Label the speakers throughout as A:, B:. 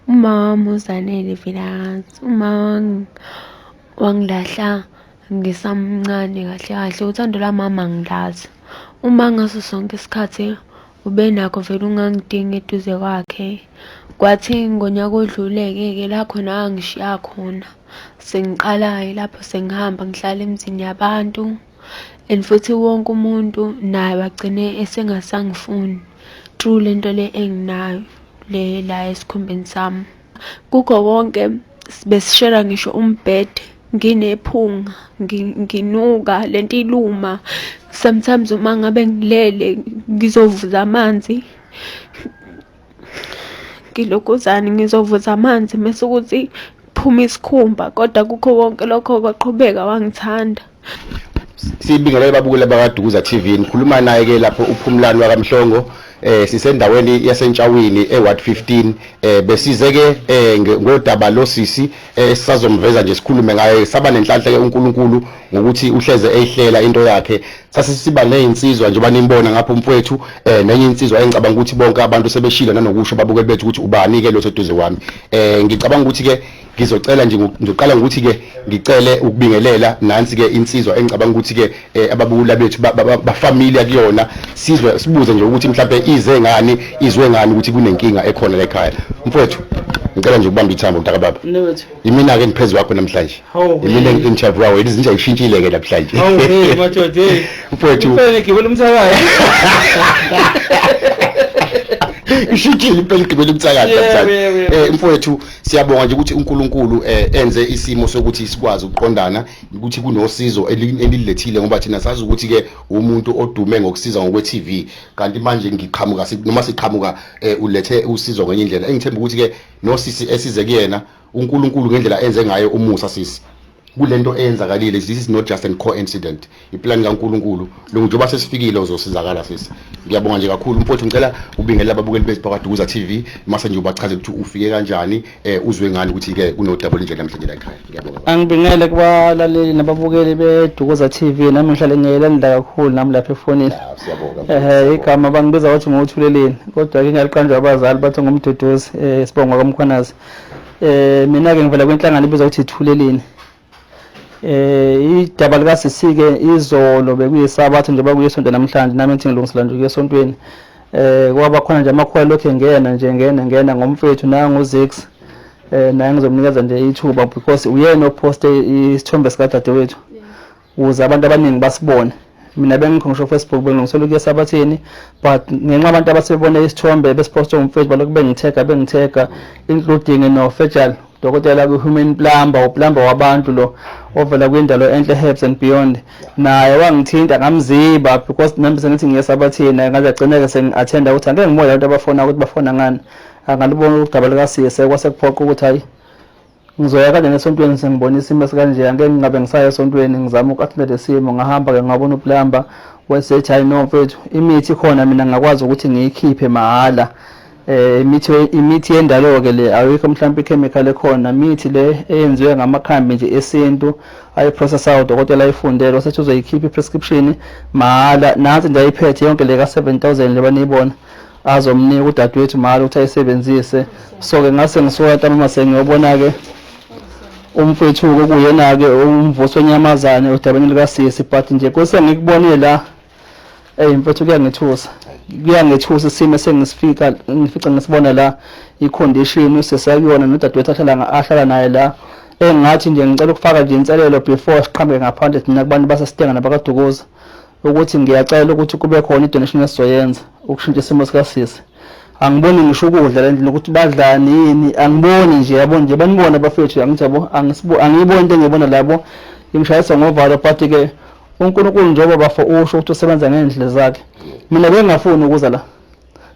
A: Uma wami uZanele Vilakazi. Uma wangilahla ngisamncane kahle kahle, uthando lwamama angilazi. Uma ngaso sonke isikhathi ubenakho vele ungangidingi eduze kwakhe. Kwathi ngonyaka odlule-ke ke la khona angishiya khona. Sengiqala-ke lapho sengihamba ngihlala emizini yabantu and futhi wonke umuntu naye wagcine esengasangifuni through le nto le enginayo le la esikhumbeni sami. Kukho konke besishera ngisho umbhede nginephunga nginuka lento iluma. Sometimes uma ngabe ngilele ngizovuza amanzi ngilokhuzane ngizovuza amanzi mese ukuthi kuphuma isikhumba kodwa kukho konke lokho kwaqhubeka wangithanda.
B: Sibingelele babukeli bakaDukuza TV nikhuluma naye ke lapho uPhumlani wakaMhlongo sisendaweni yaseNtshawini eWard 15 besize ke ngodaba losisi esisazomveza nje sikhulume ngaye. Saba nenhlanhla ke uNkulunkulu ngokuthi uhleze eyihlela into yakhe, sasisiba nezinsizwa njengoba nimbona ngapha umfowethu nenye insizwa engicabanga ukuthi bonke abantu sebeshilo nanokusho babukeli bethu ukuthi ubani ke lo seduze kwami. Ngicabanga ukuthi ke ngizocela nje, ngizoqala ngokuthi ke ngicele ukubingelela nansi ke insizwa engicabanga ukuthi ke ababukula bethu bafamiliar kuyona, sizwe sibuze nje ukuthi mhlambe ize ngani, izwe ngani ukuthi kunenkinga ekhona la ekhaya. Mfowethu, ngicela nje ukubamba ithambo mntaka baba.
C: Mnewethu.
B: Imina ke ngiphezulu kwakho namhlanje.
C: Hawu,
B: Imina
C: hey.
B: ngi-interview wena, izinto ayishintshile ke namhlanje.
C: Hawu, hey madoda, hey.
B: Mfowethu.
C: Impela ngigibela umthakayo.
B: Ishintshile impela, igibela umthakathi
C: Yebo,
B: namhlanje.
C: yebo, yebo.
B: Mfowethu, siyabonga nje ukuthi uNkulunkulu enze isimo sokuthi sikwazi ukuqondana ukuthi kunosizo elilethile, ngoba thina sazi ukuthi ke umuntu odume ngokusiza ngokwe TV, kanti manje ngiqhamuka noma siqhamuka ulethe usizo ngenye indlela engithemba ukuthi ke nosisi esize kuyena uNkulunkulu ngendlela enze ngayo umusa sisi kulento eyenzakalile. This is not just an coincident, iplan kaNkulunkulu lo. Njengoba sesifikile uzosizakala sisi. Ngiyabonga nje kakhulu mfowethu. Ngicela ubingelela ababukeli bethu bakaDukuza TV, mase nje ubachaze ukuthi ufike kanjani, uzwe ngani ukuthi ke kunodaba olunje namhlanje la ekhaya. Ngiyabonga.
C: Angibingele kubalaleli nababukeli beDukuza TV. Nami ngihlale ngiyelandela kakhulu nami lapha efonini.
B: Ah, siyabonga.
C: Igama bangibiza ukuthi nguThuleleni, kodwa ke ngaliqanjwa abazali bathi ngumduduzi, sibonga kwaMkhwanazi. Mina ke ngivela kwinhlangano ebizwa ukuthi Ithuleleni. Idaba lika sisi ke izolo bekuyisabatha, njengoba kuyisonto namhlanje, nami ngithi ngilungisela nje kuyesontweni. Kwaba khona nje amakhola lokho engena nje ngena ngena ngomfethu nangu Zix. Naye ngizomnikeza nje ithuba because uyena oposte isithombe sika dadewethu ukuze abantu abaningi basibone. Mina bengikho ngisho Facebook, bengilungisela ukuya esabathini, but ngenxa abantu abasebone isithombe besiposte umfethu balokhu bengithega bengithega, including no Fejal, dokotela ku-human plumber, uplumber wabantu lo ovela kwindalo enhle herbs and beyond, naye wangithinta ngamziba because nami sengithi ngiye esabathini, ngaze agcineke sengi-attenda ukuthi angeke ngibone abantu abafona ukuthi bafona ngani. Angalubona udaba likasiyese, kwase kuphoqa ukuthi hayi, ngizoya kanjani esontweni sengibona isimo esikanje? Angeke ngingabe ngisaya esontweni, ngizama uku-attenda le simo. Ngahamba-ke ngabona uplumber, wayesethi hayi no mfethu, imithi ikhona, mina ngingakwazi ukuthi ngiyikhiphe mahhala. Imithi yendalo ke le, ayikho mhlawumbe ichemical ekhona, imithi le eyenziwe ngamakhambi nje esintu ayiprocessayo udokotela ayifundele. Wasethi uzoyikhipha i-prescription mahhala, nansi nje ayiphethe yonke le ka-7000 le baniyibona, azomnika udadewethu mahhala ukuthi ayisebenzise. So-ke ngase ngisuka ntambama sengiyobona-ke umfethu-ke kuyena-ke umvusi wenyamazane odabeni likasisi, but nje kuse ngikubone la, eyi mfethu, kuyangithusa, kuyangithusa isimo esengisifika ngifica ngisibona la, i-condition usesakuyona nodadewethu ahlala naye la. Engathi nje ngicela ukufaka nje inselelo before siqhamuke ngaphandle thina kubantu baseSitenga nabakaDukuza, ukuthi ngiyacela ukuthi kube khona i-donation esizoyenza ukushintsha isimo sikasisi. Angiboni ngisho ukudla la endlini ukuthi badlani yini, angiboni nje, yabo nje banibona abafethu, angithi yabo, angiyiboni into engiyibona labo, ingishayisa ngovalo. But-ke uNkulunkulu njengoba bafo usho ukuthi usebenza ngey'ndlela zakhe, mina bengingafuni ukuza la,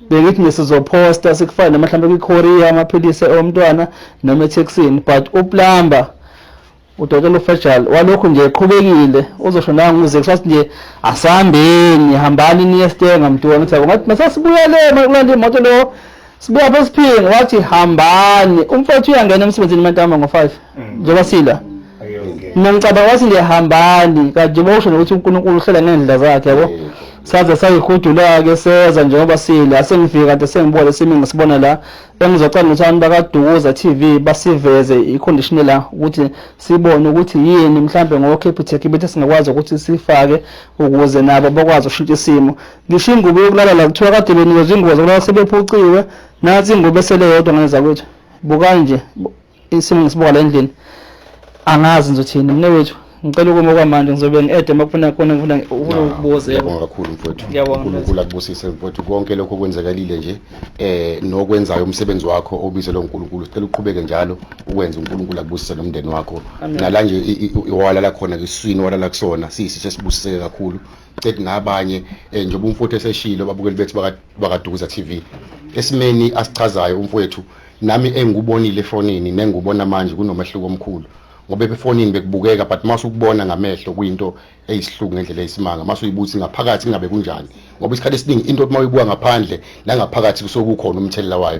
C: bengithi nje sizophosta sikufake noma mhlawumbe kwi-courier amaphilisi omntwana noma ethekisini, but uplumber udokotela uFejal walokhu nje eqhubekile uzosho nangu uze kusathi nje asihambeni, hambani niye esitenga mntu. Ngithi yabo, ngathi masasibuya le makulanda imoto lo sibuya apha esiphingo, wathi hambani. Umfowethu uyangena emsebenzini mantama ngo-5 njengoba sila. Mina ngicabanga wathi nje hambani, kanti njengoba usho nokuthi uNkulunkulu uhlela ngendlela zakhe, yabo. Saze sayihudula-ke seza njengoba sila sengifika kade sengibona simi ngisibona la engizocela ukuthi abantu bakaDukuza TV basiveze i-condition la ukuthi sibone ukuthi yini mhlambe ngo-Capitec bethe singakwazi ukuthi sifake ukuze nabo bakwazi ukushintsha isimo. Ngisho ingubo yokulala la kuthiwa kade benikezwe ingubo zokulala sebephuciwe, nansi ingubo esele yodwa ngane zakwethu. Bukani nje isimo ngisibuka la endlini, angazi ngizothini. Mnewethu, ngicela ukuma kwamanje, ngizobe ngi-ede uma kufuna khona ngifuna ukubuza.
B: Ngiyabonga kakhulu mfowethu.
C: Ngiyabonga.
B: uNkulunkulu akubusise mfowethu, konke lokho okwenzakalile nje nokwenzayo umsebenzi wakho obizelwe uNkulunkulu, sicela uqhubeke njalo ukwenza, uNkulunkulu akubusise nomndeni wakho. Nala nje walala khona esiswini walala kusona siyisiso esibusiseke kakhulu. Cedi nabanye njengoba umfowethu eseshilo, babukeli bethu bakaDukuza TV, esimeni asichazayo umfowethu nami engikubonile efonini nengikubona manje kunomehluko omkhulu, ngoba efonini bekubukeka, but mase ukubona ngamehlo kuyinto eyisihluku ngendlela eyisimanga. Mase uyibuthi ngaphakathi kungabe kunjani, ngoba isikhathi esiningi into uma uyibuka ngaphandle nangaphakathi kusuke kukhona umthelela wayo.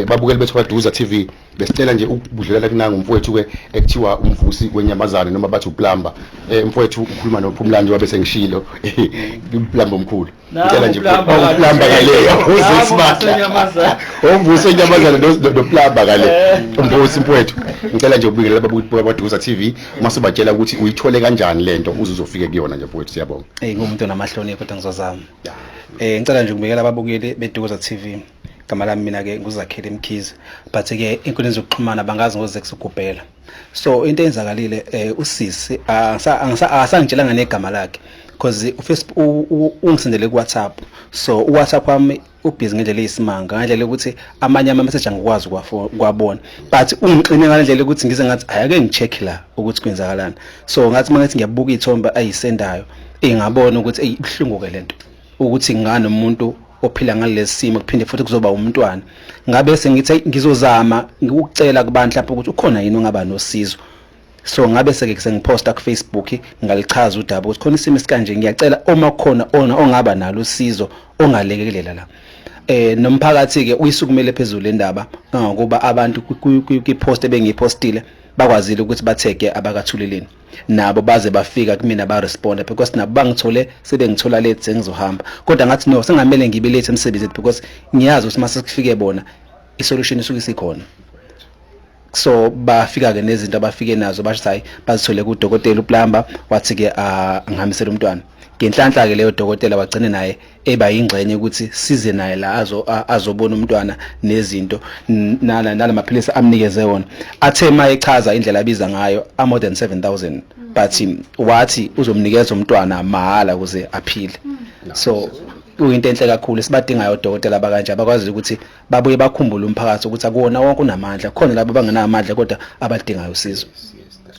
B: Babukeli bethu baDukuza TV, besicela nje ukudlulela kunanga umfowethu ke ekuthiwa umvusi wenyamazane noma bathi uplumber. Mfowethu, ukhuluma noPhumlani njengoba bese ngishilo, uplumber omkhulu. Ngicela nje uplumber kale umvusi wenyamazane noplumber kale umvusi. Mfowethu, ngicela nje ubikelela ababuka baDukuza TV mase batshela ukuthi uyithole kanjani lento uze uzofike kuyona nje mfowethu. Siyabonga.
D: Eh, ngumuntu onamahloni kodwa ngizozama. Ngicela nje ukubikela ababukeli beDukuza TV. Igama lami mina ke nguZakhele Mkhize. But ke inkundla zokuxhumana bangazi ngoZex Ugubhela. So into eyenzakalile, usisi asangitshelanga negama lakhe because uFacebook ungisendele ku WhatsApp. So uWhatsApp wami ubhizi ngendlela eyisimanga, ngendlela ukuthi amanye ama message angikwazi ukuwabona, but ungiqine ngalendlela ukuthi ngize ngathi ayake ngicheck la ukuthi kwenzakalani. So ngathi mangithi ngiyabuka ithombe ayisendayo, engabona ukuthi ey, ibuhlungu ke lento ukuthi nganomuntu ophila ngalesi simo, kuphinde futhi kuzoba umntwana. Ngabe sengithi ngizozama ngikucela kubantu lapho ukuthi ukhona yini ongaba nosizo. So ngabe seke sengiphosta ku Facebook, ngalichaza udaba ukuthi khona isimo esikanje, ngiyacela uma kukhona ona ongaba nalo usizo ongalekelela la. Nomphakathi ke uyisukumele phezulu le ndaba kangangokuba abantu kwi-post ebengiyipostile bakwazile ukuthi bathege abakathuleleni, nabo baze bafika kumina ba-responda because nabo bangithole sebengithola late, sengizohamba, kodwa ngathi no, sengamele ngibe late emsebenzini because ngiyazi ukuthi mase kufike bona isolution isuke isikhona. So bafika ke nezinto abafike nazo, basho hayi, bazithole kudokotela uplumber, wathi ke angihambisele umntwana. Ngenhlanhla ke leyo dokotela wagcine naye eba yingxenye ukuthi size naye la azobona umntwana nezinto nalamaphilisi amnikeze wona. Athe mayechaza indlela abiza ngayo, a more than 7000, but wathi uzomnikeza umntwana mahala ukuze aphile. So kuyinto enhle kakhulu, sibadingayo odokotela abakanje abakwazi ukuthi babuye bakhumbule umphakathi ukuthi akuwona wonke unamandla, khona labo abangenamandla kodwa abadingayo usizo.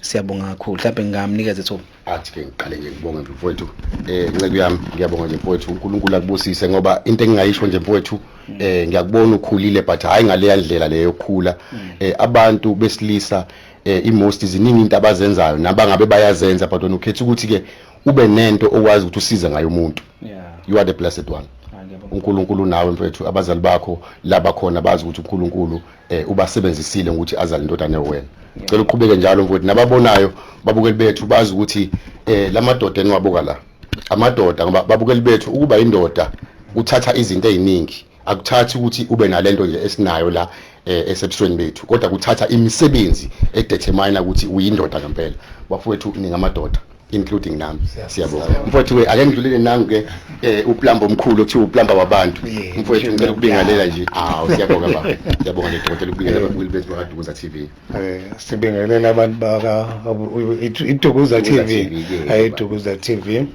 D: Siyabonga kakhulu, mhlawumbe ngingamnikeza ithuba.
B: Athi ke ngiqale nje ngibonge mfowethu, nceku yami, ngiyabonga nje mfowethu, uNkulunkulu akubusise, ngoba into engingayisho nje mfowethu, ngiyakubona ukhulile, but hayi ngaleya ndlela leyo yokukhula. Abantu besilisa imost ziningi into abazenzayo nabangabe bayazenza, but wena ukhetha ukuthi ke ube nento okwazi ukuthi usize ngayo umuntu. You are the blessed one. uNkulunkulu nawe mfethu, abazali bakho laba khona bazi ukuthi uNkulunkulu ubasebenzisile ukuthi azale indodana wena. Cela uqhubeke njalo mfowethu, nababonayo babukeli bethu bazi ukuthi lamadoda eniwabuka la amadoda, ngoba babukeli bethu, ukuba indoda kuthatha izinto eziningi, akuthathi ukuthi ube nalento nje esinayo la esebusweni bethu, kodwa kuthatha imisebenzi edetermine ukuthi uyindoda ngempela. Bafowethu, ningamadoda, including nami. Siyabonga mfowethu. Ke ake ngidlulele nangu ke uplumber omkhulu okuthiwa uplumber wabantu. Mfowethu, ngicela ukubingelela nje. Awu, siyabonga baba, siyabonga nje dokotela, ukubingelela ababukeli bethu bakaDukuza TV.
E: Sibingelela abantu baka iDukuza
B: Dukuza
E: TV.
B: TV, ke.
E: Ayi, Dukuza TV.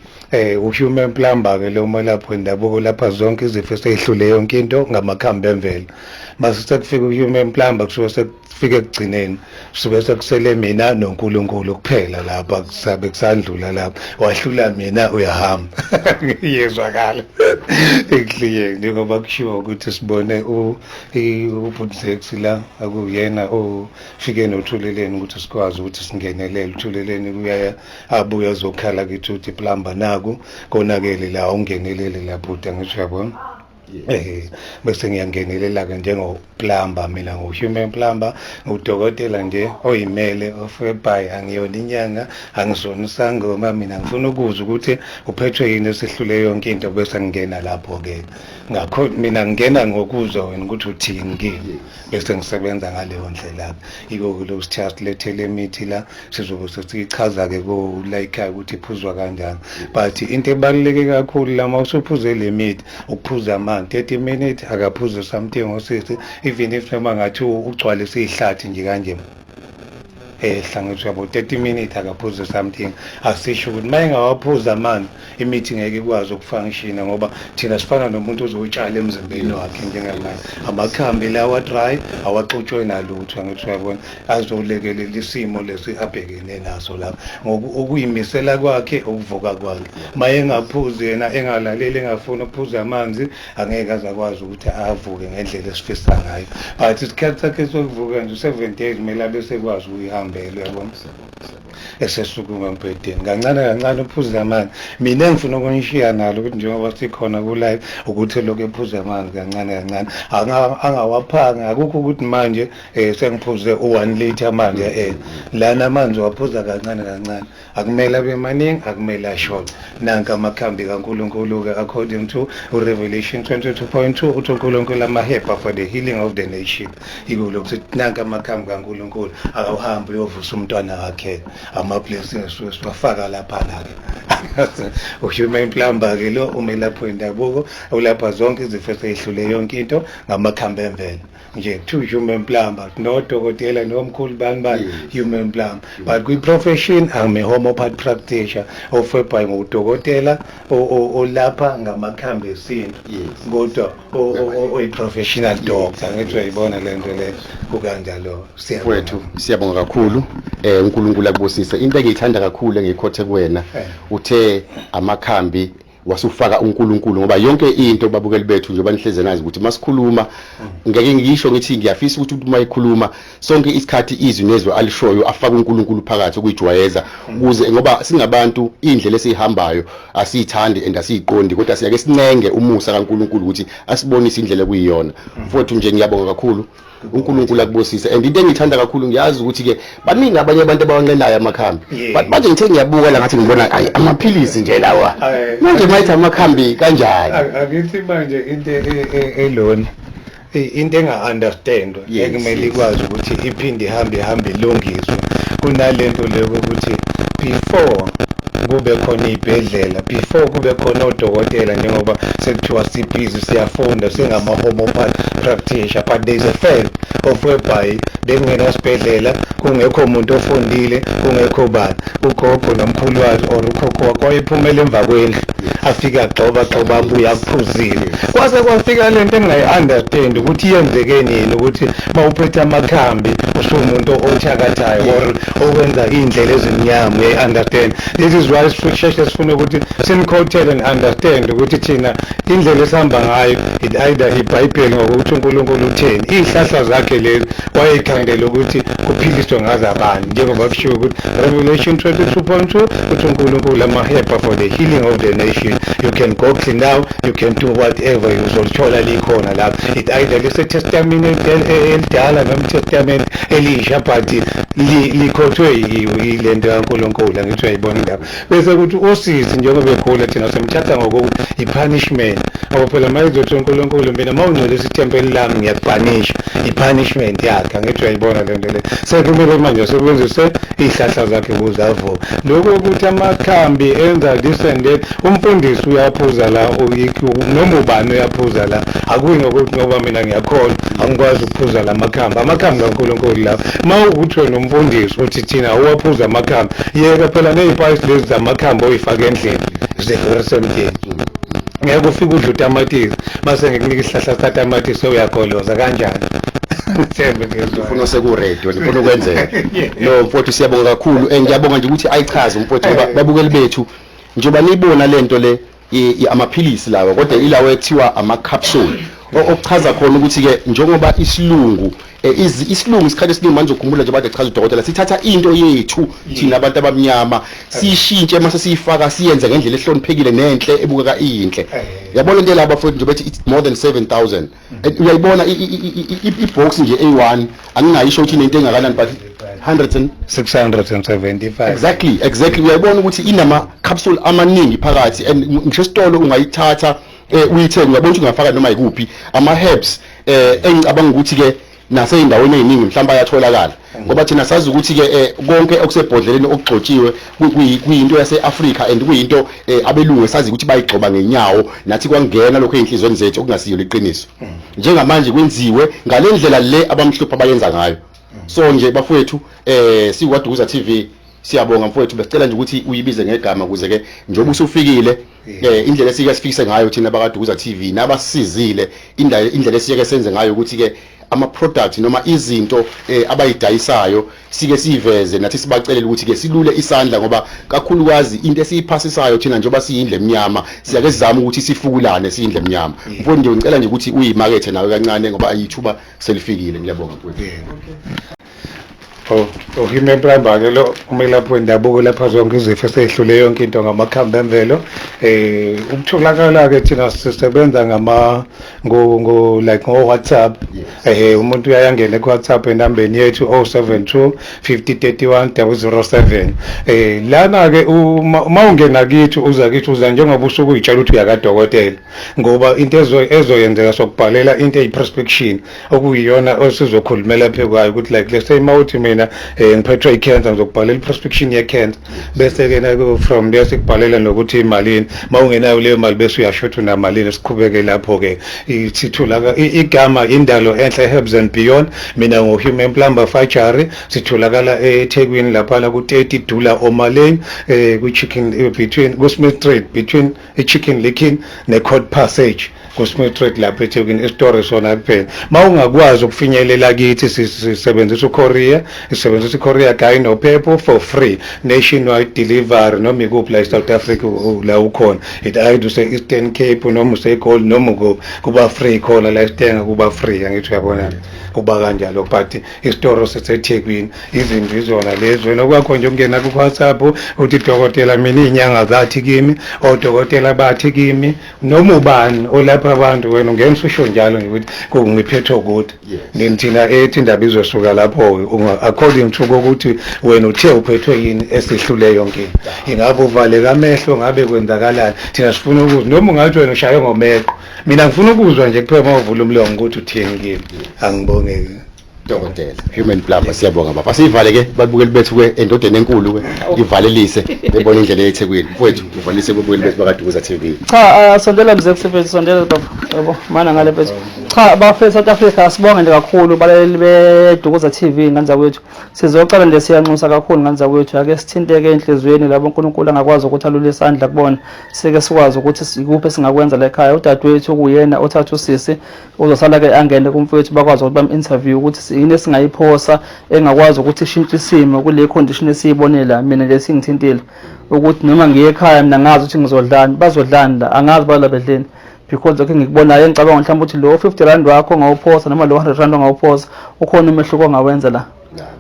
E: Uhuman plumber ke lo melaphi wendabuko lapha, zonke izifo esehlule yonke into ngamakhambi emvelo. Mase sekufika uhuman plumber kusuke sekufika ekugcineni, suke sekusele mina noNkulunkulu kuphela lapha, kusabe kusandlula lapha. Wahlula mina uyahamba. Yezwakala. Ekuhliyeni njengoba kushiwo ukuthi sibone uBhutzex la akuyena ofike nothuleleni ukuthi sikwazi ukuthi singenelele. Uthuleleni kuyaya abuye azokhala kithi ukuthi plumber naku konakele la, ungenelele la bhuti, angisho, yabona. Bese ngiyangenelela-ke njengo-plumber, mina ngu-human plumber, ngudokotela nje oyimele ofebhayi, angiyona inyanga, angisona isangoma, mina ngifuna ukuzwa ukuthi uphethwe yini esihlule yonke into, bese ngingena lapho-ke. Ngakho mina ngingena ngokuzwa wena ukuthi uthini kimi, bese ngisebenza ngaleyo ndlela-ke. Yiko-ke lokhu sithe silethele imithi la, sizobe sesiyichaza-ke ko-la ekhaya ukuthi iphuzwa kanjani. But into ebaluleke kakhulu la, uma usuphuze le mithi, ukuphuza amanzi 30 minutes, akaphuze something osisi, even if noma ngathi ugcwalise ihlathi nje kanje, ehla ngithi yabo 30 minutes akaphuze something. Asisho ukuthi uma engawaphuza amanzi imithi ngeke ikwazi ukufunctiona, ngoba thina sifana nomuntu ozotshala emzimbeni wakhe. Njengamanje amakhambi lawa dry, awaxutshwe nalutho, angithi uyabona, azolekelela isimo lesi abhekene naso lapha okuyimisela kwakhe, ukuvuka kwakhe. Uma engaphuzi yena, engalaleli, engafuni ukuphuza amanzi, angeke aze akwazi ukuthi avuke ngendlela esifisa ngayo. But isikhathi sakhe sokuvuka nje 7 days, kumele abe sekwazi ukuyihambela, uyabona, esesukuma embhedeni kancane kancane, uphuze amanzi. Mina engifuna ukunishiya nalo ukuthi njengoba sikhona ku-live, ukuthi lokhu ephuze amanzi kancane kancane, angawaphanga. Akukho ukuthi manje sengiphuze u-1 litre manje. Lana amanzi waphuza kancane kancane, akumele abe maningi, akumele ashode. Nanka amakhambi kaNkulunkulu-ke, according to uRevelation 22.2, uthi uNkulunkulu amahebha for the healing of the nation. Yiko lokhu sithi nanka amakhambi kaNkulunkulu, akawuhambe uyovusa umntwana wakhe. Ama-blessings suke siwafaka laphana-ke. Uhuman plumber-ke lo, umelaphi wendabuko ulapha zonke izifo eseyihlule yonke into ngamakhambi emvelo nje. Kuthiwa human plumber, nodokotela nomkhulu bani bani, human plumber. But kwi-profession I'm a homeopath practitioner ofebhayi, ngudokotela olapha ngamakhambi esintu, kodwa oyi-professional doctor, ngithi uyayibona le nto le, kukanjalo. Siyabonga.
B: Mfowethu, siyabonga kakhulu, uNkulunkulu akubusise. Into engiyithanda kakhulu engiyikhothe kuwena, uthe amakhambi wasufaka uNkulunkulu, ngoba yonke into, babukeli bethu, njengoba nihleze nazi ukuthi masikhuluma, ngeke ngisho ngithi ngiyafisa ukuthi uma ekhuluma sonke isikhathi izwi nezwi alishoyo afake uNkulunkulu phakathi, ukuyijwayeza, ukuze ngoba singabantu indlela esiyihambayo asiyithandi and asiyiqondi, kodwa siyake sincenge umusa kaNkulunkulu ukuthi asibonise indlela ekuyiyona. Mfowethu nje, ngiyabonga kakhulu, uNkulunkulu akubusise. And into engiyithanda kakhulu, ngiyazi ukuthi ke baningi abanye abantu abawanqenayo amakhambi, but manje ngithe ngiyabuka la, ngathi ngibona ayi, amaphilisi nje lawa. Manje mayithi amakhambi kanjani?
E: Akithi manje into elona, into enga-understand ekumele ikwazi ukuthi iphinde ihambe ihambe ilungiswe, kunalento leyo ukuthi before kube khona iy'bhedlela, before kube khona odokotela, njengoba sekuthiwa sibhizi siyafunda singama-homeopath practitioner, but there is a fact of whereby bekungenasibhedlela, kungekho muntu ofundile, kungekho bani, ugogo nomkhulu wakhe or ukhokho wakhe wayephumela emva kwendlu, afike agxoba gxoba, abuye akuphuzile. Kwase kwafika lento engingayi-understand ukuthi yenzeke nini, ukuthi uma uphethe amakhambi usuwumuntu othakathayo or okwenza iy'ndlela ezimnyama, uyayi-understand. This is why sisheshe sifuna ukuthi sinikhothele and understand ukuthi thina indlela esihamba ngayo, it either iBhayibheli ngokuthi uNkulunkulu utheni, iy'hlahla zakhe lezi wayeyikhandela ukuthi kuphiliswe ngazo abantu, njengoba kushiwo ukuthi Revelation 22.2 uthi uNkulunkulu amahebha for the healing of the nation. You can go clean now, you can do whatever, uzolithola likhona lapho. It either lisetestament elidala noma itestament elisha, but likhothwe ilento kaNkulunkulu, angithi uyayibona indaba. Bese kuthi usisi njengoba ekhula, thina simthatha ngokuthi i-punishment, ngoba phela uma izothi uNkulunkulu mina uma ungcolisa ithempeli lami ngiyakupunisha, i-punishment yakhe, angithi uyayibona le nto le. Sekumele manje asebenzise iy'hlahla zakhe ukuze avuke. Lokhu ukuthi amakhambi enza this and that, umfundisi uyaphuza la, noma ubani uyaphuza la, akuyi ngokuthi ngoba mina ngiyakholwa angikwazi ukuphuza la makhambi, amakhambi kaNkulunkulu la. Uma ukuthi wena umfundisi uthi thina uwaphuza amakhambi, yeka phela ney'payisi lezi zamakhambi oyifaka endlini, the very same thing. Ngeke ufike udle utamatisi, mase ngikunika isihlahla satamatisi uyagoloza kanjani? Thembe ngezwa.
B: Ufuna sekuready wena, ufuna ukwenzeka. No mfowethu, siyabonga kakhulu. Ngiyabonga nje ukuthi ayichaze umfowethu, ngoba babukeli bethu, njengoba niyibona lento le, amaphilisi lawa, kodwa ilawa ekuthiwa ama-capsule. Okuchaza khona ukuthi ke njengoba isilungu isilungu isikhathi esiningi manje ukhumbula nje bade chaza udokotela, sithatha into yethu thina abantu abamnyama siyishintshe mase siyifaka siyenze ngendlela ehloniphekile nenhle ebukeka iyinhle. Yabona into laba futhi nje bethi it's more than 7000. And uyayibona i-box nje A1, angingayisho ukuthi inento engakanani, but 100 and
E: 675.
B: Exactly, uyayibona ukuthi inama capsule amaningi phakathi, and ngisho esitolo ungayithatha uyithenge, uyabona ukuthi ungafaka noma yikuphi ama herbs engicabanga ukuthi ke naseyindaweni eziningi mhlawumbe ayatholakala, ngoba thina sazi ukuthi ke konke okusebhodleleni okugxotshiwe kuyinto yase-Afrika and kuyinto abelungu sazi ukuthi bayigxoba ngenyawo, nathi kwangena lokho ezinhlizweni zethu okungasiyo iqiniso. Njengamanje kwenziwe ngalendlela le abamhlophe abayenza ngayo. So nje bafowethu, sikwaDukuza TV, siyabonga mfowethu, besicela nje ukuthi uyibize ngegama ukuze ke njengoba usufikile indlela esike sifikise ngayo thina bakaDukuza TV nabasizile, indlela esike senze ngayo ukuthi ke ama product noma izinto abayidayisayo sike siveze nathi sibacelele ukuthi ke silule isandla, ngoba kakhulukazi into esiyiphasisayo thina njengoba siyindle emnyama siyake sizame ukuthi sifukulane siyindle emnyama. Mfowethu nje ngicela nje ukuthi uyimakethe nawe kancane ngoba ayithuba selifikile. Ngiyabonga mfowethu.
E: Human plumber ke lo, umelaphi wendabuko lapha zonke izifo esehlule yonke into ngamakhambi emvelo. Ukutholakala ke thina sisebenza ngama ngo like ngo WhatsApp. Umuntu uyayangena ku WhatsApp enambeni yethu 072 50 31 007. Lana ke uma ungena kithi, uza kithi, uza njengoba usuke uyitshela ukuthi uyakadokotela, ngoba into ezoyenzeka sokubhalela into eyi-prescription okuyiyona osizokhulumela phe kwayo ukuthi like let's say uma uthi mina ngiphethwe i-cancer, ngizokubhalela i-prescription ye-cancer, bese ke na from there sikubhalela nokuthi imalini. Uma ungenayo leyo mali bese uyasho unamalini, siqhubeke lapho ke. Sitholaka igama Indalo Enhle Herbs and Beyond, mina ngo-Human Plumber Fajari. Sitholakala eThekwini laphana ku-30 Dullah Omar Lane, kwi-Chicken between ku-Smith Street, between i-Chicken Licken ne-Court Passage, ku-Smith Street lapha eThekwini isitoro sona kuphela. Ma ungakwazi ukufinyelela kithi, sisebenzisa u-courier, sisebenzisa i-courier guy nophepho for free nationwide delivery noma ikuphi la e-South Africa la ukhona, it either use-Eastern Cape noma useGoli noma ukuphi, kuba free khona la esitenga, kuba free, angithi uyabona, kuba kanjalo. But isitoro siseThekwini, izinto izona lezi. Wena okwakho nje ukungena ku-WhatsApp uthi, "Dokotela, mina iy'nyanga zathi kimi, odokotela bathi kimi," noma ubani olapha abantu, wena ungena ususho njalo nje ukuthi ngiphethwe ukuthi. Then thina ethi indaba izosuka lapho-ke according to kokuthi wena uthe uphethwe yini esihlule yonke into. Ingabe uvaleka amehlo, ngabe kwenzakalani? Thina sifuna ukuzwa, noma ungathi wena ushaye ngomeqo, mina ngifuna ukuzwa nje kuphela uma uvula umlomo ukuthi uthini kimi. Angibonge.
B: Dokotela Human Plumber, siyabonga baba. Asiyivale ke babukeli bethu ke endodeni enkulu ke, ivalelise bebona indlela yeThekwini. Mfowethu, uvalelise kubukeli bethu bakaDukuza TV.
C: Cha, sondela mzekuse mfethu, sondela baba. Yebo, mana ngale mfethu. Cha, bafethu South Africa, sibonge nje kakhulu balaleli beDukuza TV ngane zakwethu. Sizocela nje, siyanxusa kakhulu ngane zakwethu, ake sithinteke enhliziyweni labo uNkulunkulu angakwazi ukuthi alule isandla kubona. Sike sikwazi ukuthi sikuphi singakwenza la ekhaya. Udadewethu kuyena othatha usisi uzosala ke angene kumfowethu, bakwazi ukuthi bam-interview ukuthi yini esingayiphosa engakwazi ukuthi ishintshe isimo kule condition esiyibone la. Mina nje singithintile ukuthi noma ngiye ekhaya mina ngazi ukuthi ngizodlani, bazodlani la, angazi bala bedleni, because lokho engikubonayo engicabanga mhlawumbe ukuthi lo 50 rand wakho ongawuphosa noma lo 100 rand ongawuphosa ukhona umehluko ongawenza la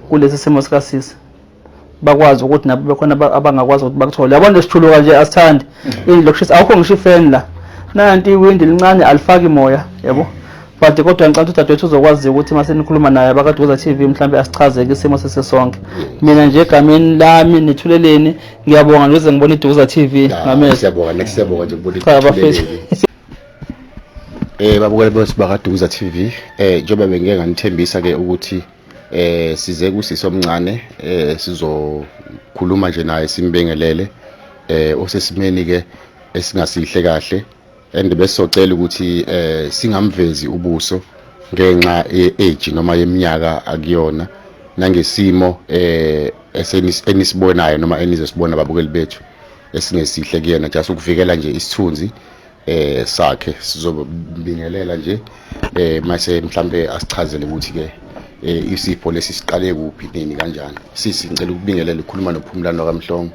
C: kulesi simo sikasisi, bakwazi ukuthi nabo bekhona abangakwazi ukuthi bakuthole. Yabona lesithuluka nje asithandi indlu lokushisa, awukho ngisho ifeni la, nanti iwindi lincane alifaki moya, yabo. But kodwa ngicabanga ukuthi udadewethu uzokwazi ukuthi uma senikhuluma naye abakaDukuza TV mhlawumbe asichazeke isimo sesesonke. Mina nje egameni lami nithuleleni, ngiyabonga ngize ngibone iDukuza TV ngamehlo.
B: Siyabonga next, siyabonga nje ukubona.
C: Cha, bafethu.
B: Babukeli bethu bakaDukuza TV, njengoba bengike nganithembisa ke ukuthi size kusisi omncane, sizokhuluma nje naye simbingelele, osesimeni ke esingasihle kahle, and besizocela ukuthi singamvezi ubuso ngenxa ye-age noma yeminyaka akuyona nangesimo enisibonayo noma enizosibona babukeli bethu esingesihle kuyena, just ukuvikela nje isithunzi sakhe. Sizobingelela nje mase mhlambe asichazele ukuthi ke isifo lesi siqale kuphi, nini, kanjani. Sisi, ngicela ukubingelela, ukukhuluma noPhumlano kaMhlongo.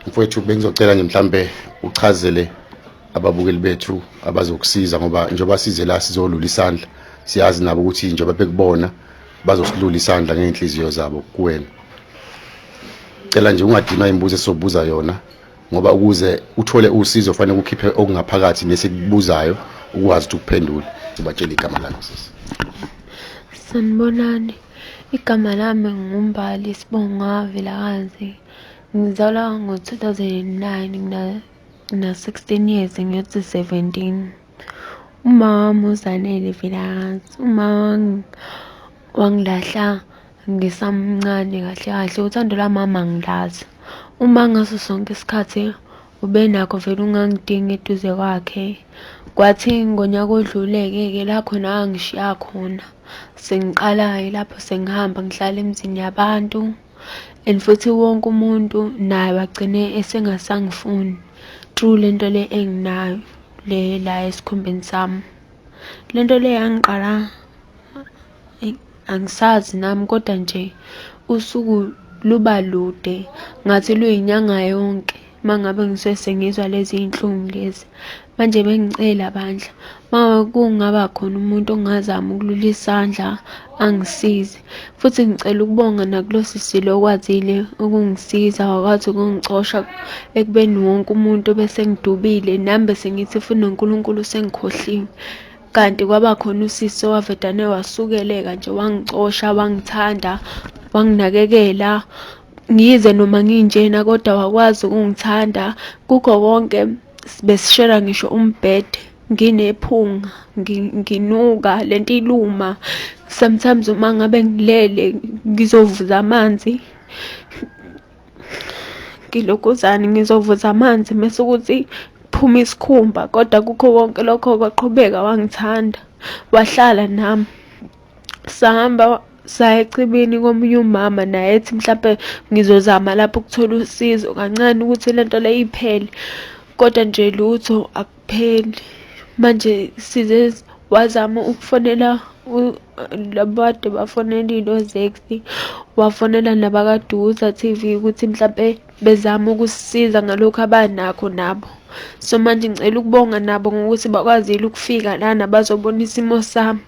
B: Mfowethu, bengizocela nje mhlambe uchazele Ababukeli bethu abazokusiza ngoba njengoba size la sizolula isandla, siyazi nabo ukuthi njengoba bekubona bazosilula isandla ngey'nhliziyo zabo kuwena. Cela nje ungadinwa imibuzo esizobuza yona, ngoba ukuze uthole usizo fanele ukhiphe okungaphakathi nesikubuzayo ukwazi ukuthi ukuphendule. Ubatshele igama lakho sisi.
A: Sanibonani, igama lami nguMbali Sibonga Vilakazi. Ngizalwa ngo-2009, ngina-16 years, ngiyothi 17. Uma wami uZanele Vilakazi, uma wangilahla ngisamncane kahle kahle, uthando lwamama angilazi. Uma ngaso sonke isikhathi ubenakho vele ungangidingi eduze kwakhe. Kwathi ngonyaka odlule-ke ke la khona angishiya khona, sengiqala-ke lapho sengihamba ngihlala emizini yabantu, and futhi wonke umuntu naye wagcine esengasangifuni through lento le enginayo le la esikhumbeni sami. Lento le yangiqala angisazi nami, kodwa nje usuku luba lude ngathi luyinyanga yonke uma ngabe ngisuke sengizwa lezi iy'nhlungu lezi. Manje bengicela bandla, uma kungaba khona umuntu ongazama ukulula isandla angisize. Futhi ngicela ukubonga nakulo sisi lo okwazile ukungisiza, wakwazi ukungicosha ekubeni wonke umuntu bese ngidubile, nami bese ngithi futhi noNkulunkulu usengikhohliwe. Kanti kwaba khona usisi owavedane wasukeleka nje, wangicosha, wangithanda, wanginakekela. Ngize noma nginjena kodwa wakwazi ukungithanda. Kukho konke besishera ngisho umbhede, nginephunga, nginuka lento iluma. Sometimes uma ngabe ngilele ngizovuza amanzi, ngilokhuzane ngizovuza amanzi mese ukuthi kuphuma isikhumba, kodwa kukho konke lokho kwaqhubeka wangithanda, wahlala nami. Sahamba saya echibini komunye umama, naye ethi mhlampe ngizozama lapho ukuthola usizo kancane ukuthi lento le iphele, kodwa nje lutho akupheli. Manje size wazama ukufonela labo kade bafonelile oZex, wafonela nabakaDukuza TV ukuthi mhlampe bezame ukusisiza ngalokhu abanakho nabo. So manje ngicela ukubonga nabo ngokuthi bakwazile ukufika lana bazobona isimo sami,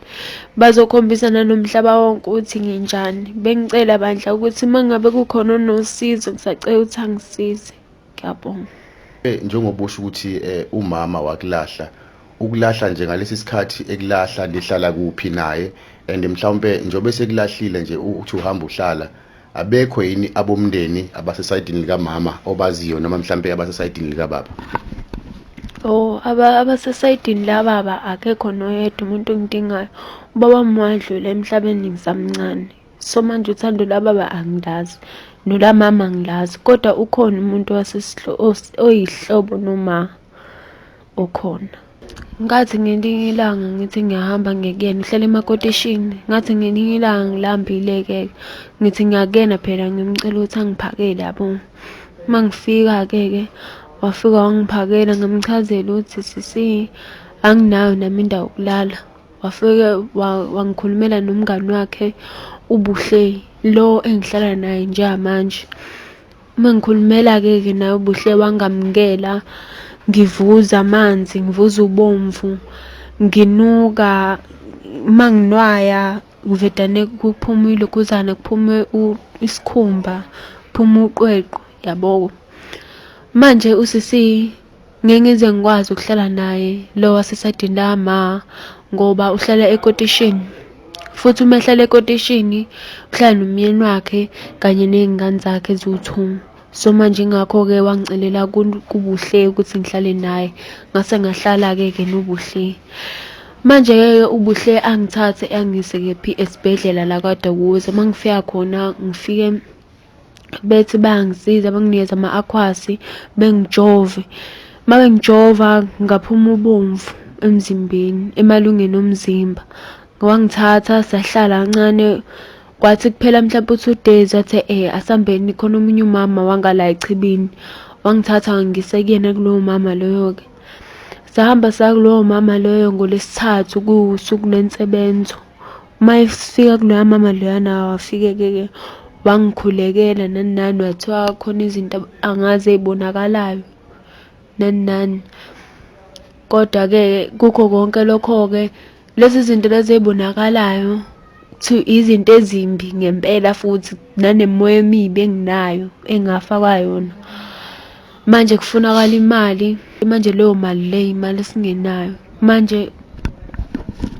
A: bazokhombisa nanomhlaba wonke ukuthi nginjani. Bengicela bandla ukuthi uma ngabe kukhona onosizo ngisacela ukuthi angisize. Ngiyabonga.
B: Njengoba usho ukuthi umama wakulahla, ukulahla nje ngalesi sikhathi ekulahla nihlala kuphi naye, and mhlawumbe njengoba sekulahlile nje uthi uhamba uhlala, abekho yini abomndeni abasesayidini likamama obaziyo noma mhlawumbe abasesayidini likababa?
A: Oh, abasesayidini lababa akekho noyedwa umuntu engidingayo. Ubaba wami wadlula emhlabeni ngisamncane. So manje uthando lababa angilazi, nolamama angilazi, kodwa ukhona umuntu oyihlobo noma okhona. Ngathi ngelinye ilanga ngithi ngiyahamba ngiyekuyena, uhlala emakotishini. Ngathi ngelinye ilanga ngilambile-ke, ngithi ngiyakuyena phela ngimcela ukuthi angiphakele yabo. Uma ngifika-ke ke wafika wangiphakela, ngamchazela ukuthi sisi anginayo nami indawo yokulala. Wafike wangikhulumela nomngani wakhe uBuhle lo engihlala naye njengamanje. Uma ngikhulumela-ke ke naye uBuhle wangamukela, ngivuza amanzi, ngivuza ubomvu, nginuka, uma nginwaya kuvedane kuphume ilokhuzana, kuphume isikhumba, kuphume uqweqwe yabo. Manje usisi ngeke ngize ngikwazi ukuhlala naye lo wasesayidini lama ngoba uhlala ekotishini, futhi uma ehlala ekotishini uhlala nomyeni wakhe kanye ney'ngane zakhe eziwu-2. So manje ingakho-ke wangicelela kuBuhle ukuthi ngihlale naye, ngase ngahlala-ke ke noBuhle. Manje-ke uBuhle angithathe angise kephi esibhedlela la kwaDukuza. Uma ngifika khona ngifike bethi bayangisiza, banginikeza ama-akhwasi bengijove. Uma bengijova ngaphuma ubomvu emzimbeni, emalungeni omzimba. Wangithatha sahlala kancane, kwathi kuphela mhlawumbe u-2 days wathi asambeni khona omunye umama wangala echibini. Wangithatha wangisa kuyena kulowo mama loyo-ke. Sahamba saya kulowo mama loyo ngolwesithathu kuwusuku lwensebenzo. Uma efika kuloya mama loyana wafike-ke wangikhulekela nani nani, wathiwa khona izinto angazi ey'bonakalayo nani nani. Kodwa-ke kukho konke lokho-ke lezi zinto lezi ey'bonakalayo kuthiwa izinto ezimbi ngempela futhi nanemimoya emibi enginayo engafakwa yona. Manje kufunakala imali, manje leyo mali leyo imali esingenayo. Manje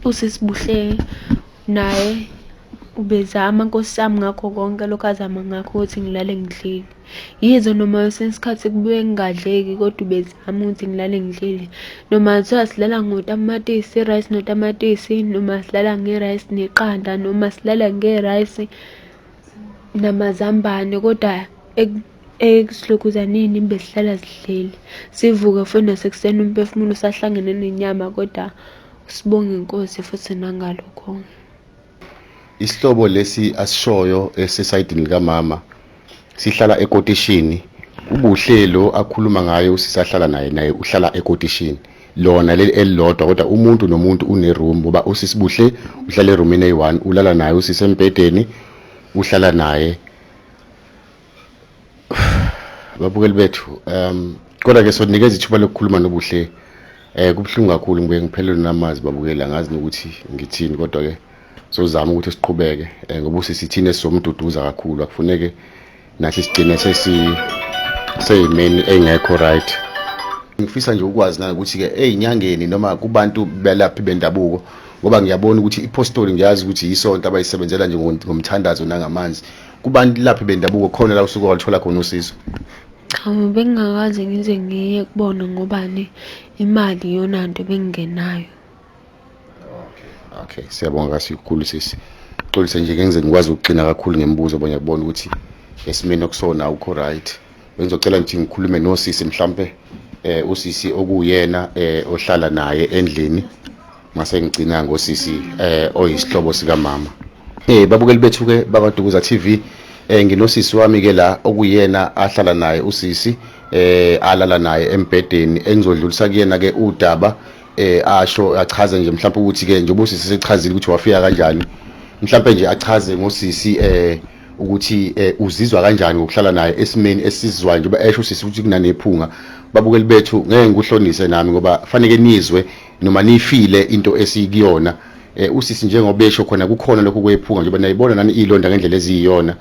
A: usisi Buhle naye ubezama nkosi yami ngakho konke lokhu azama ngakho ukuthi ngilale ngidlile. Yize noma kwesinye isikhathi kubuye kungadleki kodwa ubezama ukuthi ngilale ngidlile. Noma kuthiwa silala ngotamatisi, i-rice notamatisi, noma silala nge-rice neqanda, noma silala nge-rice namazambane kodwa ekusilokhuzaneni besihlala sidlile. Sivuke futhi nasekuseni umphefumulo usahlangene nenyama kodwa sibonge inkosi futhi nangalokho.
B: Isihlobo lesi asishoyo esesayidini likamama sihlala ekotishini. Ubuhle lo akhuluma ngayo usisahlala naye naye uhlala ekotishini lona leli elilodwa, kodwa umuntu nomuntu une-room ngoba usisibuhle uhlala erumini eyi-one, ulala naye usisembhedeni uhlala naye. Babukeli bethu, kodwa ke sonikeza ithuba lokukhuluma nobuhle. Kubuhlungu kakhulu, ngibuye ngiphelelwe namazwi babukeli, angazi nokuthi ngithini, kodwa ke sozama ukuthi siqhubeke ngoba usisithini esizomduduza kakhulu, akufuneke nathi sigcine sesi seyimeni engekho right. Ngifisa nje ukwazi nanokuthi ke ey'nyangeni noma kubantu belaphi bendabuko, ngoba ngiyabona ukuthi ipostoli ngiyazi ukuthi yisonto abayisebenzela nje ngomthandazo nangamanzi, kubantu laphi bendabuko khona la usuke walithola khona usizo?
A: Cha, bengingakaze ngize ngiye kubona ngobani, imali iyona nto bengingenayo.
B: Okay, siyabonga kakhulu sisi. Xolise nje ngize ngikwazi ukugcina kakhulu ngemibuzo ngoba ngiyakubona ukuthi esimeni okusona awukho right. Bengizocela nje ngikhulume nosisi mhlambe usisi okuyena ohlala naye endlini, mase ngigcina ngosisi oyisihlobo sikamama. Babukeli bethu ke bakwaDukuza TV, nginosisi wami ke la okuyena ahlala naye usisi, alala naye embhedeni, engizodlulisa kuyena ke udaba, asho achaze nje mhlawumbe ukuthi ke njengoba usisi sechazile ukuthi wafika kanjani, mhlawumbe nje achaze ngosisi ukuthi uzizwa kanjani ngokuhlala naye esimeni esizwayo, njengoba esho usisi ukuthi kunanephunga. Babukeli bethu, ngeke ngikuhlonise nami ngoba faneke nizwe noma nifile into esikuyona. Usisi njengoba esho khona kukhona lokhu kwephunga, njengoba nayibona nani ilonda ngendlela eziyiyona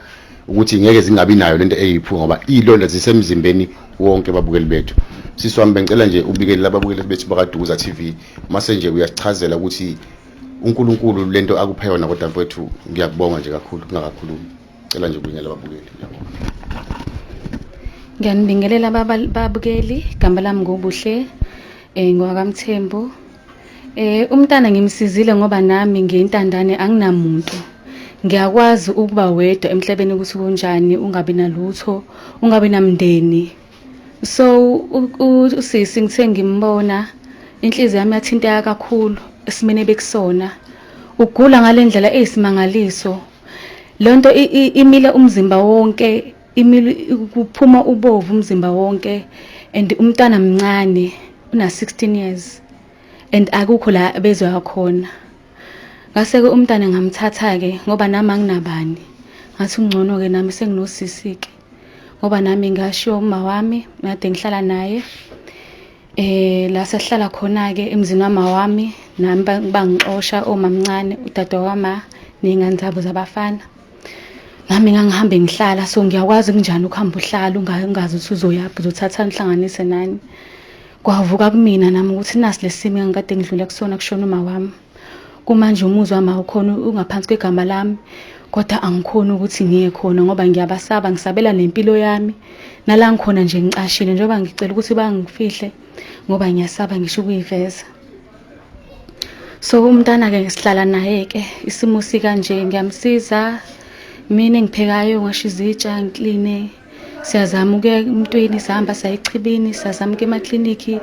B: ukuthi ngeke zingabi nayo lento eyiphunga ngoba ilonda zisemzimbeni wonke. Babukeli bethu, sisi wami, bengicela nje ubikele lababukeli bethu bakaDukuza TV, mase nje uyasichazela ukuthi uNkulunkulu lento akuphe yona. Kodwa mfowethu ngiyakubonga nje kakhulu kungakakhulumi, cela nje ubikele ababukeli. Ngiyabonga.
F: Ngiyanibingelela babukeli, igama lami nguBuhle ngowakaMthembu. Umntana ngimsizile ngoba nami ngiyintandane, anginamuntu. Ngiyakwazi ukuba wedwa emhlabeni ukuthi kunjani, ungabi nalutho, ungabi namndeni. So usisi ngithe ngimbona inhliziyo yami yathinteka kakhulu esimene bekusona. Ugula ngalendlela eyisimangaliso. Lonto imile umzimba wonke, imile kuphuma ubovu umzimba wonke, and umntwana mncane una 16 years and akukho la bezwa khona. Ngase ke umntana ngamthatha ke ngoba nami anginabani. Ngathi ungcono ke nami senginosisi ke ngoba nami ngashiya uma wami ngade ngihlala naye. La sahlala khona ke emzini wama wami, nami bangixosha omamncane, udade wama nezingane zabo zabafana. Nami ngangihambe ngihlala, so ngiyakwazi kunjani ukuhamba uhlala ungazi ukuthi uzoyaphi, uzothatha nihlanganise nani. Kwavuka kumina nami ukuthi nasi lesimo engikade ngidlule kusona kushona uma wami. Kumanje umuzi wami awukhona, ungaphansi kwegama lami, kodwa angikhoni ukuthi ngiye khona ngoba ngiyabasaba, ngisabela nempilo yami. Nala ngikhona nje ngicashile njengoba ngicela ukuthi bangifihle ngoba ngiyasaba ngisho ukuyiveza. So umntana ke sihlala naye ke isimo sikanje, ngiyamsiza mina engiphekayo, ngisho izitsha ngikline, siyazama ukuya emntwini, sihamba sayichibini, siyazama ukuya emakliniki,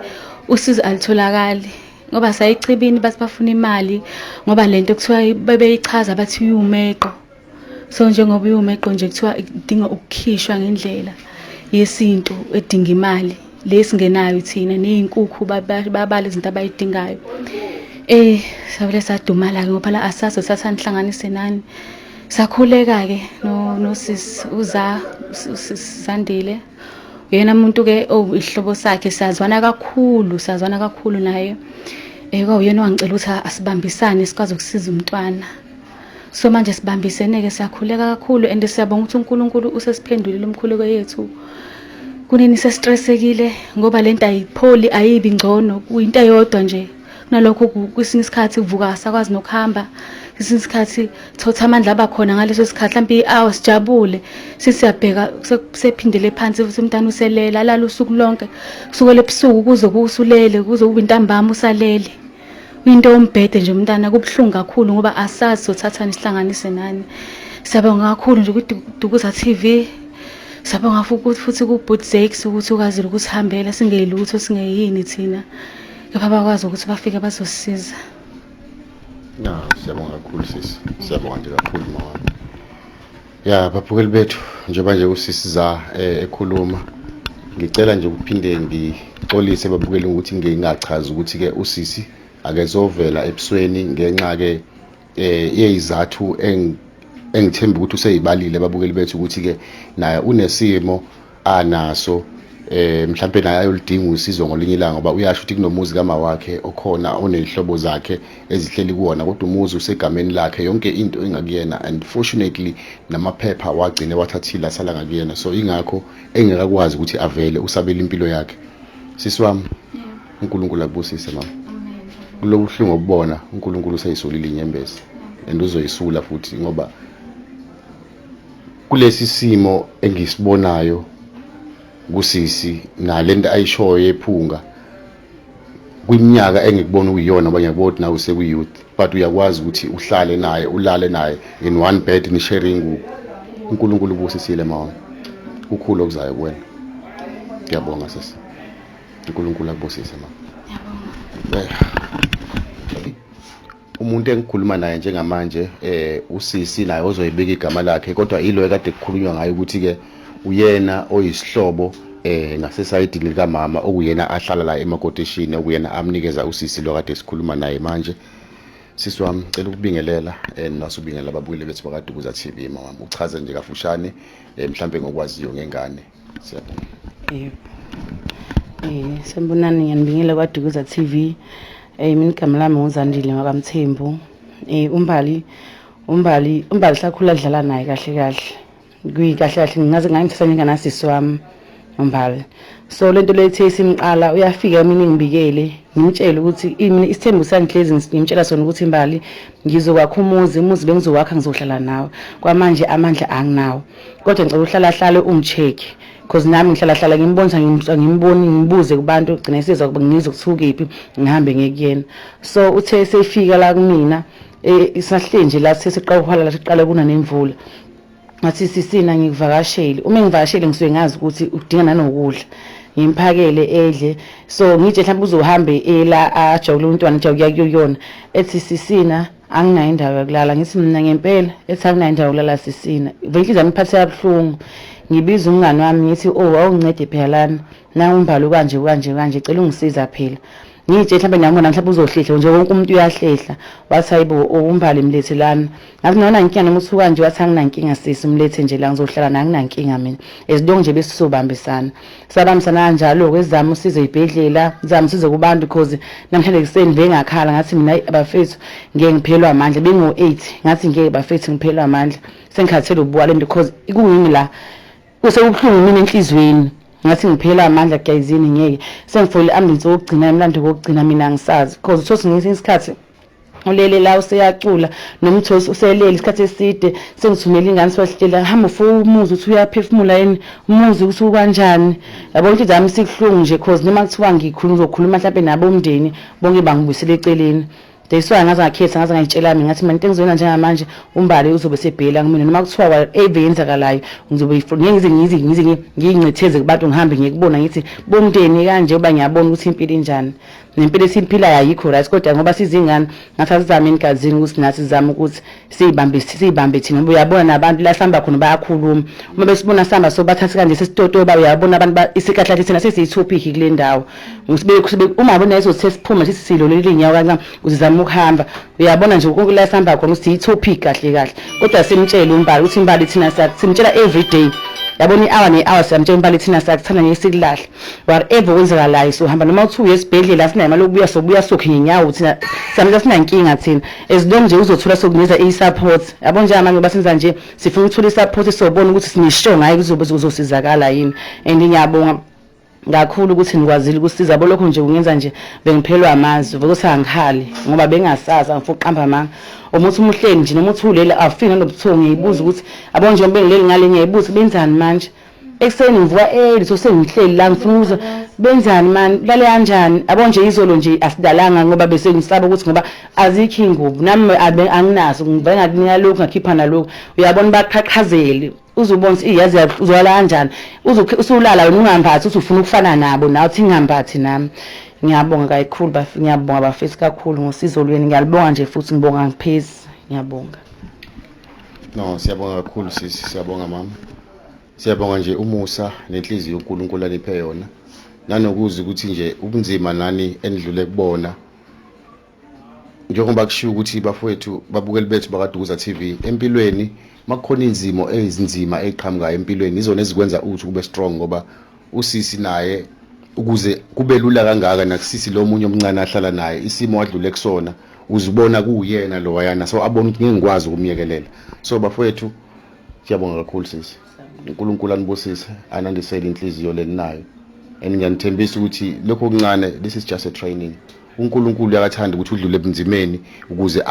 F: usizo alitholakali ngoba sayichibini bathi bafuna imali ngoba lento kuthiwa bebeyichaza bathi iwumeqo. So njengoba iwumeqo nje kuthiwa idinga ukukhishwa ngendlela yesintu edinga imali lesingenayo thina, nezinkukhu babala izinto abayidingayo. Sabele sadumala ke ngoba la asazi satha nihlanganise nani. Sakhuleka ke no sis uza Zandile. Uyena muntu-ke isihlobo sakhe, siyazwana kakhulu, siyazwana kakhulu naye. Kwawuyena owangicela ukuthi asibambisane sikwazi ukusiza umntwana. So manje sibambisene-ke, siyakhuleka kakhulu and siyabonga ukuthi uNkulunkulu usesiphendulile umkhuleko yethu. Kunini sesitressekile ngoba lento ayipholi, ayibi ngcono, kuyinto eyodwa nje. Kunalokho kwesinye isikhathi kuvuka asakwazi nokuhamba, kwesinye isikhathi thotha amandla abakhona ngaleso sikhathi, mhlawumbe i-hour sijabule, sesiyabheka sephindele phansi futhi umntana uselele, alale usuku lonke, kusukela ebusuku kuze kusulele, kuze kube intambama usalele. Into yombhede nje umntana, kubuhlungu kakhulu ngoba asazi sothathani sihlanganise nani. Siyabonga kakhulu nje kuDukuza TV. Siyabonga futhi ku-Boot Zakes ukuthi ukwazile ukusihambela singeyilutho, singeyini thina. Kepha bakwazi ukuthi bafike bazosisiza.
B: Ya, siyabonga kakhulu sisi. Siyabonga nje kakhulu mama. Ya, babukeli bethu, njengoba nje usisi za ekhuluma, ngicela nje ukuphinde ngixolise babukeli ukuthi ngingachazi ukuthi ke usisi akezovela ebusweni ngenxa ke yezizathu engithemba ukuthi useyibalile babukeli bethu ukuthi ke naye unesimo anaso, mhlambe naye ayolidinga usizo ngolinye ilanga, ngoba uyasho ukuthi kunomuzi kama wakhe okhona onezihlobo zakhe ezihleli kuwona, kodwa umuzi usegameni lakhe, yonke into engakuyena, and fortunately namaphepha wagcine wathathile asala ngakuyena, so ingakho engekakwazi ukuthi avele, usabela impilo yakhe. Sisi wami, uNkulunkulu akubusise mama. Kulobu buhlungu obubona, uNkulunkulu useyisulile inyembezi and uzoyisula futhi, ngoba kulesi simo engisibonayo kusisi nalento ayishoyo yephunga, kwiminyaka engikubona ukuyiyona, ngoba ngiyakubona ukuthi nawe usekwi-youth, but uyakwazi ukuthi uhlale naye, ulale naye in one bed, nishare ingubo. uNkulunkulu ubusisile mama, kukhulu okuzayo kuwena. Ngiyabonga sisi, uNkulunkulu akubusise mama. Umuntu engikhuluma naye njengamanje usisi naye ozoyibika igama lakhe, kodwa ilo ekade kukhulunywa ngayo ukuthi ke uyena oyisihlobo ngasesayidini likamama, okuyena ahlala la emakotishini, okuyena amnikeza usisi lo kade sikhuluma naye manje. Sisi wami, ngicela ukubingelela nasubingelela ababukeli bethu bakaDukuza TV. Mama, uchaze nje kafushane mhlambe ngokwaziyo ngengane. Siyabonga.
G: Yebo. Sanibonani, ngiyanibingelela kwaDukuza TV. Mina igama lami nguZandile ngakaMthembu. uMbali uMbali uMbali sakhula dlala naye kahle kahle. Kuyi kahle kahle ngaze ngangithatha njenganasisi wami uMbali. So lento lethe simqala uyafika mina ngibikele, ngimtshele ukuthi mina isithembu sangihlezi ngimtshela sona ukuthi Mbali ngizokwakha umuzi, umuzi bengizowakha ngizohlala nawe. Kwamanje amandla anginawo. Kodwa ngicela uhlala hlale ungicheck. Because nami ngihlala hlala ngimbonisa, ngimboni, ngibuze kubantu, gcina sizwa ngizwe ukuthi ukephi, ngihambe ngekuyena. So uthe sefika la kumina, isahle nje la sesiqala ukuhwalala, siqala kuna nemvula. Ngathi sisina ngikuvakashele, uma ngivakashele ngisuke ngazi ukuthi udinga nanokudla, ngimphakele edle. So ngitshe mhlawumbe uzohambe ela ajabule umntwana nje kuya kuyona, ethi sisina anginayo indawo yokulala. Ngithi mina ngempela, ethi anginayo indawo yokulala sisina. Vele inhliziyo yami iphatheka kabuhlungu. Ngibiza umngani wami ngithi oh awungincede phela lana, nangu uMbali kanje kanje kanje, cela ungisiza phela. Ngitshe mhlawumbe nami mhlawumbe uzohlehla nje, wonke umuntu uyahlehla. Wathi hayibo uMbali mlethe lana. Ngathi nona inkinga noma uthuka nje, wathi anginankinga sisi, umlethe nje la ngizohlala naye, anginankinga mina. As long nje besizobambisana. Sabambisana kanjalo-ke, sizama usizo ey'bhedlela, sizama usizo kubantu, because namhlanje ekuseni bengakhala ngathi mina ayi abafethu ngeke ngiphelelwe amandla, bengo-8 ngathi ngeke bafethu ngiphelelwe amandla, sengikhathele ukubuka lento because kuyimi la kusekubuhlungu mina enhliziyweni. Ngathi ngiphela amandla gayizini, ngeke sengifonele i-ambulance wokugcina, emlando wokugcina mina angisazi, because uthothi ngesinye isikhathi ulele la useyacula noma uthole uselele isikhathi eside, sengithumela ingane sibahlele hamba ufike umuzi uthi uyaphefumula yini, umuzi ukuthi ukanjani. Yabo inhliziyo yami isikuhlungu nje, cause noma kuthiwa ngikhuluma ngizokhuluma mhlawumbe nabo umndeni bonke bangibuyisele eceleni. That's why ngaze ngakhetha, ngaze ngayitshela mina ngathi mina into engizoyenza njengamanje uMbali uzobe sebhela kumina, noma kuthiwa whatever yenzakalayo ngizobe ngeke ngize ngize ngize ngiyincetheze kubantu, ngihambe ngiyekubona ngithi bomndeni kanje, uba ngiyabona ukuthi impilo injani, nempilo esiyiphilayo ayikho right, kodwa ngoba sizingane ngathi asizame engazini ukuthi nathi sizame ukuthi siyibambe, siyibambe thina, ngoba uyabona nabantu la sihamba khona bayakhuluma, uma besibona sihamba so bathatha kanje sesitotoba, uyabona abantu isikahlathi thina sesiyi-topic kule ndawo. Uma bona izothi sesiphuma sithi silolele iy'nyawo kancane uzizama ukuhamba, uyabona nje konke la sihamba khona ukuthi yi-topic kahle kahle, kodwa simtshele uMbali ukuthi iMbali thina simtshela every day. Yabona i-hour ne-hour siyamtshela uMbali thina siyakuthanda ngeke sikulahle. Whatever kwenzakalayo sohamba noma kuthiwa uye esibhedlela asinayo imali yokubuya sobuya sokhe ngenyawo thina siyamtshela sinankinga thina. As long nje uzothola sokunikeza i-support. Yabo njengamanje basenza nje sifuna ukuthola i-support sobona ukuthi sinisho ngayo kuzobe uzosizakala yini. And ngiyabonga kakhulu ukuthi nikwazile ukusiza yabo lokho nje kungenza nje bengiphelwa amazwi ukuthi angikhali ngoba bengasazi angifuni ukuqamba amanga uma uthi umuhleli nje noma uthi ulele awufiki nanobuthongo ngiyibuza ukuthi yabo nje bengileli ngale ngiyayibuza benzani manje ekuseni ngivuka early so sengihleli la ngifuna ukuzwa benzani mani lale kanjani yabo nje izolo nje asidalanga ngoba bese ngisaba ukuthi ngoba azikho iy'ngubo nami anginazo ngivele ngakunika lokhu ngakhipha nalokhu uyabona baqhaqhazele uzubona ukuthi iyazi uzwala kanjani usulala wena ungambathi uthi ufuna ukufana nabo nawe uthi ngingambathi nami. Ngiyabonga kakhulu ngiyabonga bafethu kakhulu ngosizo lweni ngiyalibonga nje futhi ngibonga ngiphezi ngiyabonga.
B: No, siyabonga kakhulu sisi, siyabonga mama. Siyabonga nje umusa nenhliziyo uNkulunkulu aniphe yona. Nanokuzi ukuthi nje ubunzima nani enidlule kubona. Njengoba kushiwo ukuthi bafowethu babukeli bethu bakaDukuza TV empilweni makukhona inzimo ezinzima eziqhamukayo empilweni izona ezikwenza ukuthi kube strong ngoba usisi naye ukuze kube lula kangaka nakusisi lo munye omncane ahlala naye isimo adlule kusona uzibona kuwuyena lo wayana so abona ukuthi ngeke ngikwazi ukumyekelela. So bafowethu siyabonga kakhulu sisi, uNkulunkulu anibusise anandisele inhliziyo leninayo and ngiyanithembisa ukuthi lokho okuncane this is just a training. uNkulunkulu uyakathanda ukuthi udlule ebunzimeni ukuze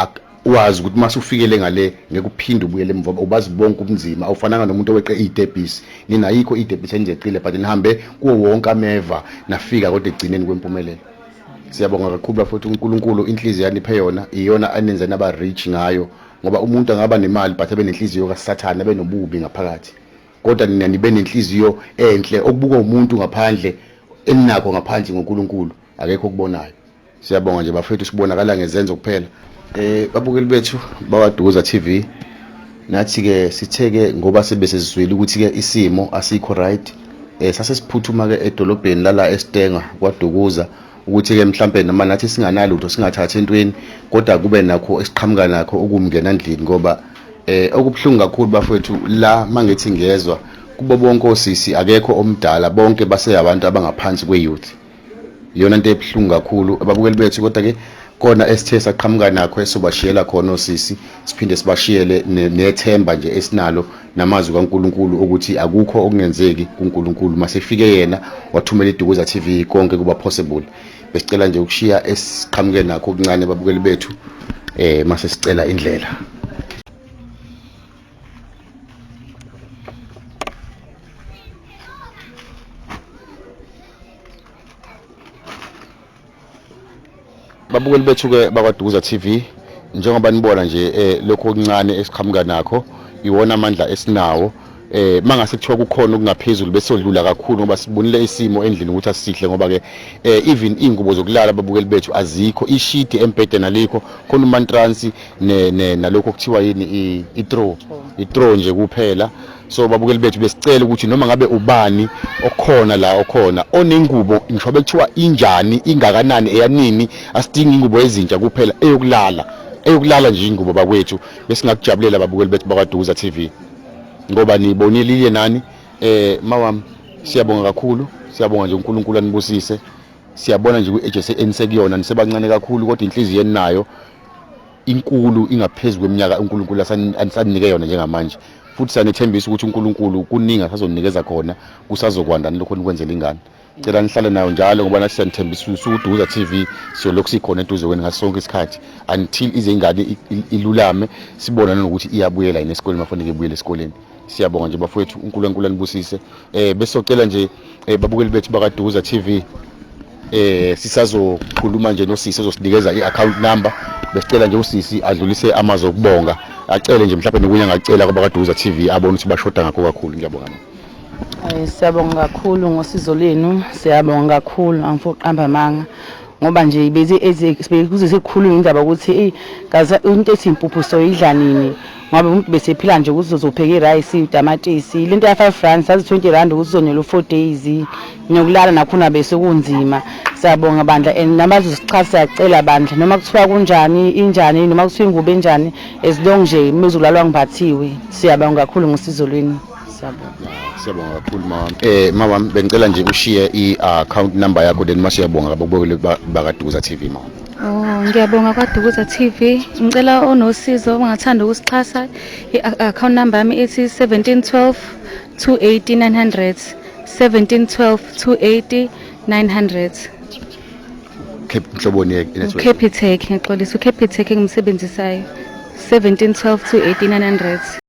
B: wazi ukuthi mase ufikele ngale ngeke uphinde ubuyele emuva ubazi bonke ubunzima awufananga nomuntu oweqe iy'tebhisi nina ayikho iy'tebhisi enizeqile but nihambe kuwo wonke ameva nafika kodwa ekugcineni kwempumelelo. Siyabonga kakhulu bafowethu uNkulunkulu inhliziyo yaniphe yona iyona anenze naba rich ngayo ngoba umuntu angaba nemali but abe nenhliziyo kaSathane abe nobubi ngaphakathi kodwa nina nibe nenhliziyo enhle okubukwa umuntu ngaphandle eninakho ngaphandle ngoNkulunkulu akekho okubonayo. Siyabonga nje bafethu sibonakala ngezenzo kuphela. Babukeli bethu bakwaDukuza TV nathi ke sitheke ngoba sibe sesizwile ukuthi ke isimo asikho right sase siphuthuma ke edolobheni lala eStenga kwaDukuza ukuthi ke mhlambe noma nathi singanalutho singathathi entweni kodwa kube nakho esiqhamuka nakho ukumngena endlini ngoba okubuhlungu kakhulu bafethu la mangithi ngiyezwa kubo bonke osisi akekho omdala bonke baseyabantu abangaphansi kwe-youth. Iyona into ebuhlungu kakhulu ababukeli bethu kodwa ke kona esithe saqhamuka nakho esobashiyela khona osisi siphinde sibashiyele nethemba nje esinalo namazwi kaNkuluNkulu ukuthi akukho okungenzeki kuNkulunkulu masefike yena wathumela iDukuza TV konke kuba possible. Besicela nje ukushiya esiqhamuke nakho okuncane babukeli bethu mase sicela indlela. Babukeli bethu ke bakwaDukuza TV njengoba nibona nje lokho okuncane esiqhamuka nakho iwona amandla esinawo. Mangase kuthiwa kukhona okungaphezulu besodlula kakhulu ngoba sibonile isimo endlini ukuthi asihle ngoba ke even ingubo zokulala babukeli bethu azikho, ishidi embhedeni alikho, khona umantransi nalokho kuthiwa yini i-throw nje kuphela. So babukeli bethu besicela ukuthi noma ngabe ubani okhona la okhona onengubo ngisho bekuthiwa injani ingakanani eyanini asidingi ingubo ezintsha kuphela eyokulala nje ingubo bakwethu besingakujabulela babukeli bethu bakwaDukuza TV ngoba nibonile nani. Mawami siyabonga kakhulu, siyabonga nje uNkulunkulu anibusise. Siyabona nje ku-age enisekuyona nisebancane kakhulu kodwa inhliziyo eninayo inkulu ingaphezulu kweminyaka uNkulunkulu asanike yona njengamanje futhi siyanethembisa ukuthi uNkulunkulu kuningi asazonikeza khona kusazokwanda nilokho nikwenzela ingane. Cela nihlale nayo njalo ngoba nathi siyanithembisa uSuduza TV siyolokhu sikhona eduze kwenu ngaso sonke isikhathi until ize ingane ilulame sibona nokuthi iyabuyela yini esikoleni mafanele ibuyele esikoleni. Siyabonga nje bafowethu uNkulunkulu anibusise. Besocela nje babukeli bethu bakaDukuza TV sisazokhuluma nje nosisi ozosinikeza i-account number. Besicela nje usisi adlulise amazwi okubonga acele nje mhlawumbe nokunye angacela kwabakaDukuza TV abone ukuthi bashoda ngakho kakhulu. Ngiyabonga.
G: Siyabonga kakhulu ngosizo lwenu, siyabonga kakhulu angifuni ukuqamba amanga ngoba nje beze kuze sekukhulunywa indaba ukuthi eyi kaze into ethi impuphu soyidla nini ngoba umuntu besephila nje ukuthi uzopheka irayisi utamatisi lento ya 5 rand sazi 20 rand ukuthi uzonela u4 days nokulala nakhona bese kunzima. Siyabonga bandla and nabazosichaza siyacela bandla noma kuthiwa kunjani injani noma kuthiwa ingubo enjani as long nje imizulalwa ngiphathiwe. Siyabonga kakhulu ngosizo lwenu. Siyabonga.
B: Siyabonga kakhulu mama. Mama, bengicela nje ushiye i-account number yakho, then masiyabonga ababukeli bakaDukuza TV, mama.
F: Oh, ngiyabonga kwaDukuza TV. Ngicela onosizo ongathanda ukusixhasa, i-account number yami ithi 1712 280 900, 1712 280 900.
B: Cape Nhloboni network.
F: Capitec, ngiyaxolisa, uCapitec engimsebenzisayo. 1712 280 900.